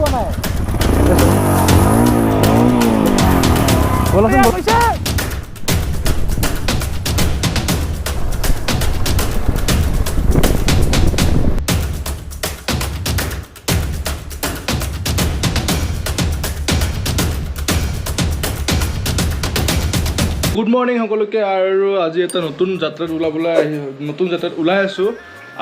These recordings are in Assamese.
পোৱা নাই। ব'লাচোন। গুড মৰ্ণিং সকলোকে। আৰু আজি এটা নতুন যাত্ৰাত ওলাবলৈ আহি নতুন যাত্ৰাত ওলাই আছোঁ।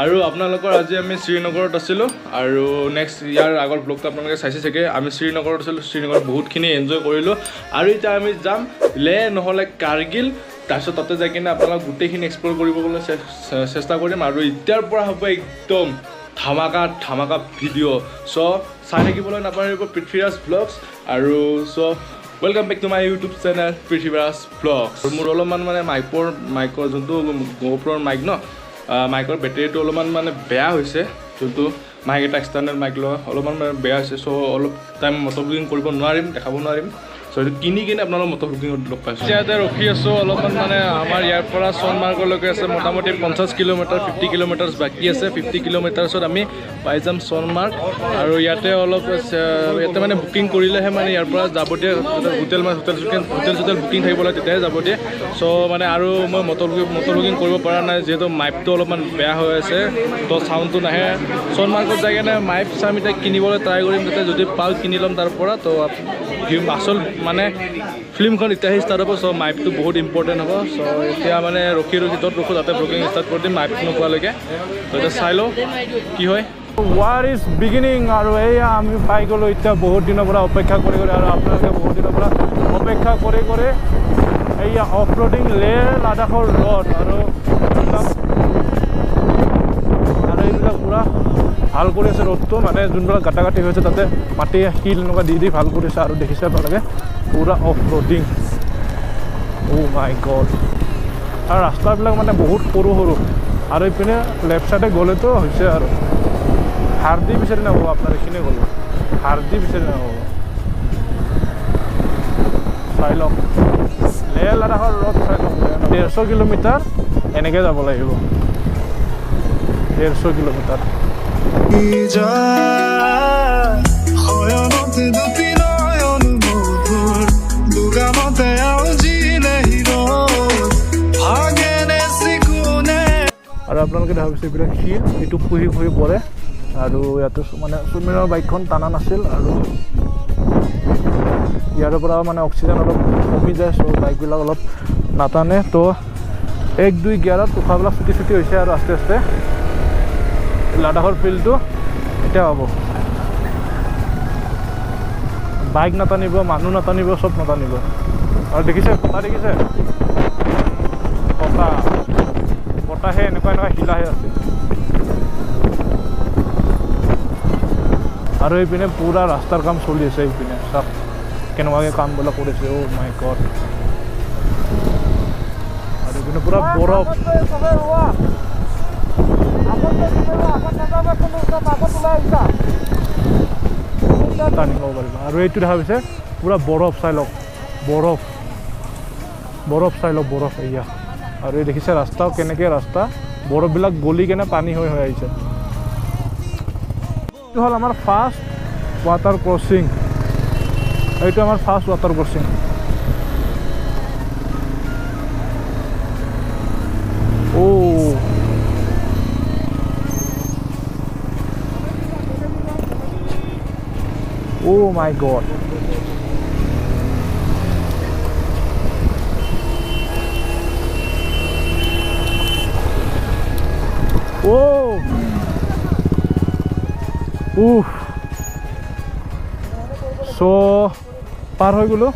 আৰু আপোনালোকৰ আজি আমি শ্ৰীনগৰত আছিলোঁ আৰু নেক্সট ইয়াৰ আগৰ ব্লগটো আপোনালোকে চাইছে চাগে। আমি শ্ৰীনগৰত আছিলোঁ, শ্ৰীনগৰত বহুতখিনি এনজয় কৰিলোঁ। আৰু এতিয়া আমি যাম লেহ নহ'লে কাৰ্গিল, তাৰপিছত তাতে যাই কিনে আপোনালোক গোটেইখিনি এক্সপ্ল'ৰ কৰিবলৈ চেষ্টা কৰিম। আৰু এতিয়াৰ পৰা হ'ব একদম ধামাকা ধামাকা ভিডিঅ'। চ' চাই থাকিবলৈ নাপাহৰিব পৃথ্বীৰাজ ব্লগছ। আৰু so welcome back to my YouTube channel Prithviraj blogs. মোৰ অলপমান মানে মাইকৰ যোনটো গোপ্ৰৰ মাইক ন, মাইকৰ বেটেৰীটো অলপমান মানে বেয়া হৈছে। যোনটো মাইক এটা এক্সটাৰ্নেল মাইক লোৱা অলপমান মানে বেয়া হৈছে। চ' অলপ টাইম মটৰ বুকিং কৰিব নোৱাৰিম, দেখাব নোৱাৰিম। চ' এইটো কিনি কিনে আপোনালোক মটৰ বুকিঙত লগ পাইছোঁ। এতিয়া ইয়াতে ৰখি আছোঁ অলপমান, মানে আমাৰ ইয়াৰ পৰা সোণমাৰ্গলৈকে আছে মোটামুটি 50 কিলোমিটাৰ, 50 কিলোমিটাৰ্ছ বাকী আছে। 50 কিলোমিটাৰ্ছত আমি পাই যাম সোণমাৰ্গ। আৰু ইয়াতে অলপ ইয়াতে মানে বুকিং কৰিলেহে মানে ইয়াৰ পৰা যাব দিয়ে, হোটেল মানে হোটেল চোটেল বুকিং থাকিব লাগে, তেতিয়াহে যাব দিয়ে। চ' মানে আৰু মই মটৰ বুকিং কৰিব পৰা নাই, যিহেতু মাইকটো অলপমান বেয়া হৈ আছে, তো চাউণ্ডটো নাহে। সোণমাৰ্গত যাই কিনে মাইক চাম এতিয়া কিনিবলৈ ট্ৰাই কৰিম, তাতে যদি পাওঁ কিনি ল'ম তাৰ পৰা। তো আচল মানে ফিল্মখন এতিয়াহে ষ্টাৰ্ট হ'ব। চ' মাইকটো বহুত ইম্পৰ্টেণ্ট হ'ব। চ' এতিয়া মানে ৰখি ৰখি য'ত ৰখোঁ তাতে ব্লগিং ষ্টাৰ্ট কৰি দিম মাইকটো নোপোৱালৈকে। তো এতিয়া চাই লওঁ কি হয়। War is beginning. আৰু এইয়া আমি পাই গ'লোঁ এতিয়া বহুত দিনৰ পৰা অপেক্ষা কৰি কৰি, আৰু আপোনালোকে বহুত দিনৰ পৰা অপেক্ষা কৰি কৰি এইয়া অফ ৰোডিং লেহ লাডাখৰ ৰ'ড। আৰু এইবিলাক পূৰা ভাল কৰি আছে ৰ'ডটো, মানে যোনবিলাক গাটা গাটি হৈছে তাতে মাটি শিল এনেকুৱা দি দি ভাল কৰিছে। আৰু দেখিছে আপোনালোকে পূৰা of roading. O' my god. আৰু ৰাস্তাবিলাক মানে বহুত সৰু সৰু। আৰু এইপিনে লেফ্ট ছাইডে গ'লেতো হৈছে আৰু হাৰ্দি বিচাৰি নাপাব আপোনাৰ, এইখিনি গ'লোঁ হাৰ্দি বিচাৰি নাপাব। চাই লওক লেহ লাডাখৰ ৰ'ড, চাই লওক। 150 কিলোমিটাৰ এনেকৈ যাব লাগিব, 150 কিলোমিটাৰ। আৰু আপোনালোকে দেখা পাইছে এইবিলাক শিল, এইটো খহি খহি পৰে। আৰু ইয়াতে মানে সুমিৰৰ বাইকখন টানা নাছিল আৰু ইয়াৰ পৰা মানে অক্সিজেন অলপ কমি যায়, চ' বাইকবিলাক অলপ নাটানে। তো 1 2 গিয়াৰত উশাহবিলাক চুটি চুটি হৈছে আৰু আস্তে আস্তে লাডাখৰ ফিল্ডটো এতিয়া হ'ব। বাইক নাটানিব, মানুহ নাটানিব, চব নাটানিব। আৰু দেখিছে বতাহ, দেখিছে বতাহ, বতাহে এনেকুৱা এনেকুৱা শিলাহে আছে। আৰু এইপিনে পূৰা ৰাস্তাৰ কাম চলি আছে। এইপিনে চাওক কেনেকুৱাকৈ কামবিলাক কৰিছে। অ' মাই গড। আৰু এইপিনে পূৰা বৰফ। টাৰ্ণিং ল'ব পাৰিব। আৰু এইটো দেখা পাইছে পূৰা বৰফ, চাই লওক বৰফ, বৰফ চাই লওক বৰফ এয়া। আৰু এই দেখিছে ৰাস্তাও কেনেকৈ, ৰাস্তা বৰফবিলাক গলি কেনে পানী হৈ হৈ আহিছে। এইটো হ'ল আমাৰ ফাৰ্ষ্ট ৱাটাৰ ক্ৰচিং, এইটো আমাৰ first water crossing. O' Oh my god. Oh. Oof. So পাৰ হৈ গ'লো।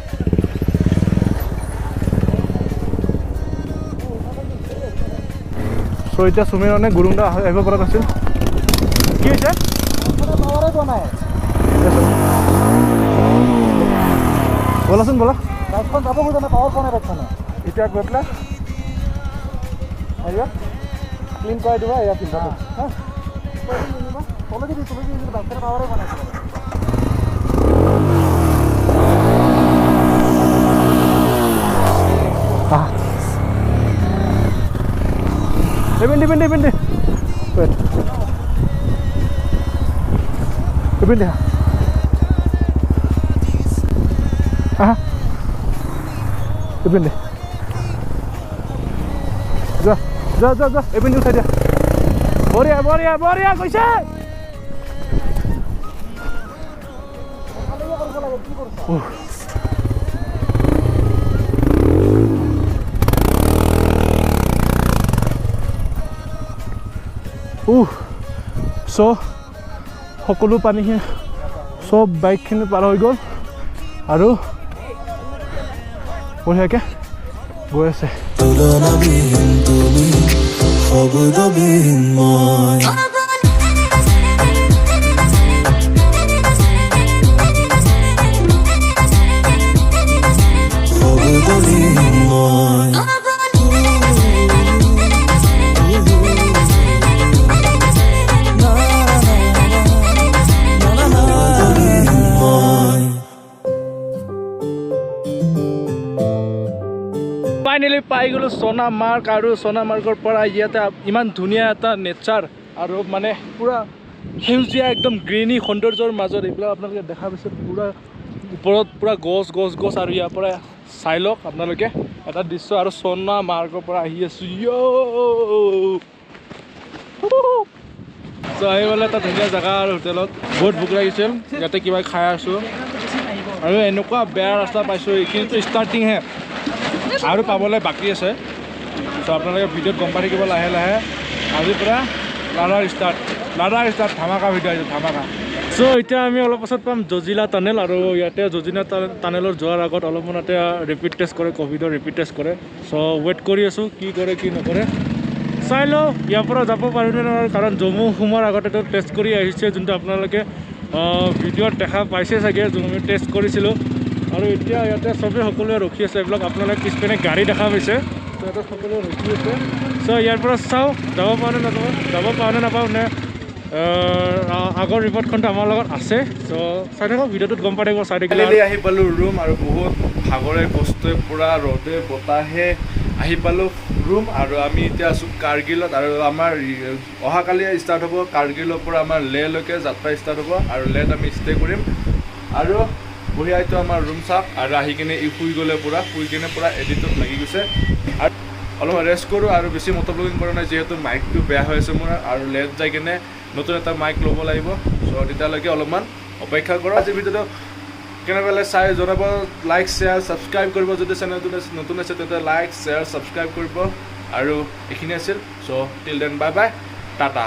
চ' এতিয়া সুমিৰণে গুৰুংদা আহিব পৰা নাছিল। কি হৈছে? ব'লাচোন ব'লা। বাইকখন যাব খোজা নাই, পাৱাৰ পোৱা নাই বাইকখনে। এতিয়া গৈ পেলাই হেৰিয়াত ক্লিন কৰাই দিবা, এয়া ফিল্টাৰটো। হা তলেদি দি তলেদি দিছিলোঁ, বাইকখনে পাৱাৰে পোৱা নাছিলে। এইপিনে এইপিনে এইপিনে এইপিনে। আহা, এইপিনে যোৱা যোৱা যোৱা যোৱা, এইপিনে উঠাই দিয়া। বঢ়িয়া বঢ়িয়া বঢ়িয়া গৈছে। চ' সকলো পানীখিনি চব বাইকখিনি পাৰ হৈ গ'ল আৰু বঢ়িয়াকৈ গৈ আছে। তুলনাবিহীন তুমি, শব্দবিহীন মই। শব্দবিহীন মই। শব্দবিহীন মই। ফাইনেলি পাই গ'লোঁ সোণামাৰ্গ আৰু সোণামাৰ্গৰ পৰা ইয়াতে ইমান ধুনীয়া এটা নেচাৰ আৰু মানে পূৰা সেউজীয়া একদম গ্ৰীণী সৌন্দৰ্যৰ মাজত এইবিলাক আপোনালোকে দেখা পাইছে। পূৰা ওপৰত পূৰা গছ গছ গছ আৰু ইয়াৰ পৰা চাই লওক আপোনালোকে এটা দৃশ্য। আৰু সোণামাৰ্গৰ পৰা আহি আছোঁ। চ' আহি পেলাই এটা ধুনীয়া জেগা আৰু হোটেলত বহুত ভোক লাগিছিল, ইয়াতে কিবা খাই আছোঁ। আৰু এনেকুৱা বেয়া ৰাস্তা পাইছোঁ, এইখিনিতো ষ্টাৰ্টিংহে, আৰু পাবলৈ বাকী আছে। চ' আপোনালোকে ভিডিঅ'ত গম পাই থাকিব লাহে লাহে। আজিৰ পৰা লাডাখ ষ্টাৰ্ট, লাডাখ ষ্টাৰ্ট, ধামাকা ভিডিঅ' আহিছে, ধামাকা। চ' এতিয়া আমি অলপ পাছত পাম জজিলা টানেল আৰু ইয়াতে জজিলা টানেলত যোৱাৰ আগত অলপমান ইয়াতে ৰেপিড টেষ্ট কৰে, ক'ভিডৰ ৰেপিড টেষ্ট কৰে। চ' ৱেইট কৰি আছোঁ কি কৰে কি নকৰে চাই লওঁ। ইয়াৰ পৰা যাব পাৰিম নে নোৱাৰোঁ, কাৰণ জম্মু সোমোৱাৰ আগতেতো টেষ্ট কৰি আহিছে, যোনটো আপোনালোকে ভিডিঅ'ত দেখা পাইছে চাগে, যোনটো আমি টেষ্ট কৰিছিলোঁ। আৰু এতিয়া ইয়াতে চবেই সকলোৱে ৰখি আছে, এইবিলাক আপোনালোকে পিছপিনে গাড়ী দেখা পাইছে, ত' ইয়াতে সকলোৱে ৰখি আছে। চ' ইয়াৰ পৰা চাওঁ যাব পাৰোঁ নে নাযাব, যাব পাৰোঁ নে নাপাওঁ নে আগৰ ৰিপৰ্টখনটো আমাৰ লগত আছে। চ' চাই থাকক ভিডিঅ'টোত গম পাই থাকিব, চাই থাকিলে। ফাইনেলি আহি পালোঁ ৰুম আৰু বহুত ভাগৰে কষ্টই পূৰা ৰ'দে বতাহে আহি পালোঁ ৰুম। আৰু আমি এতিয়া আছোঁ কাৰ্গিলত আৰু আমাৰ অহাকালি ষ্টাৰ্ট হ'ব কাৰ্গিলৰ পৰা আমাৰ লেহলৈকে যাত্ৰা ষ্টাৰ্ট হ'ব আৰু লেহত আমি ষ্টে কৰিম। আৰু বঢ়িয়া এইটো আমাৰ ৰুম চাওক। আৰু আহি কিনে ই শুই গ'লে পূৰা, শুই কিনে পূৰা এডিটত লাগি গৈছে। আৰু অলপ ৰেষ্ট কৰোঁ আৰু বেছি মটৰ ব্লগিং কৰা নাই যিহেতু মাইকটো বেয়া হৈ আছে মোৰ। আৰু লেহত যাই কিনে নতুন এটা মাইক ল'ব লাগিব। চ' তেতিয়ালৈকে অলপমান অপেক্ষা কৰোঁ। আজিৰ ভিডিঅ'টো কেনেকুৱা চাই জনাব, লাইক শ্বেয়াৰ ছাবস্ক্ৰাইব কৰিব। যদি চেনেলটো নতুন আছে তেন্তে লাইক শ্বেয়াৰ ছাবস্ক্ৰাইব কৰিব। আৰু এইখিনি আছিল। So till then bye bye, tata.